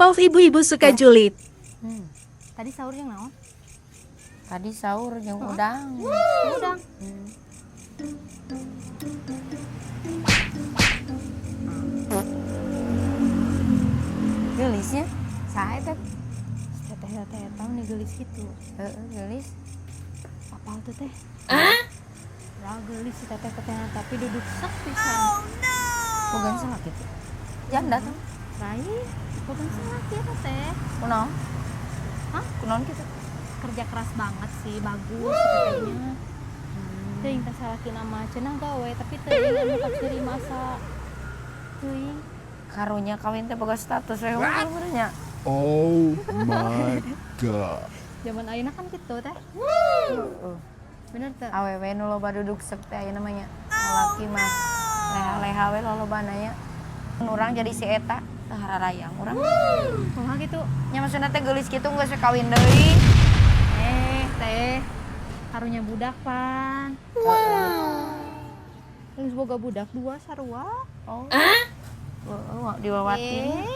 POV ibu-ibu suka julid. Tadi sahur jeung naon? Tadi sahur jeung udang. Udang. Geulisnya saha eta? Teteh-teteh eta meni geulis kitu. Heeh, geulis. Apal teh teh? Hah? Lah geulis si teteh-tetehna tapi duduk sek pisan. Boga salaki teh. Janda tuh. Lain, boga salaki eta teh. Kunaon? Hah? Kunaon kitu? Kerja keras banget sih, bagus si tetehnya. Teuing teh salakina mah cenah gawe tapi teuing anu kaciri masa. Teuing. Karunya kawin teh boga status we unggul nya. Oh my God. Zaman ayeuna kan kitu teh. Heeh. Bener teh? Awewe nu loba duduk sek teh ayeuna mah nya. Lalaki mah leha-leha we lolobana nya. Urang jadi si eta teh hararayang urang. Kumaha kitu? Nya maksudna teh geulis kitu geus we kawin deui. Teh. Karunya budak pan. Geus boga budak dua sarua. Oh. Heeh, diwawatin.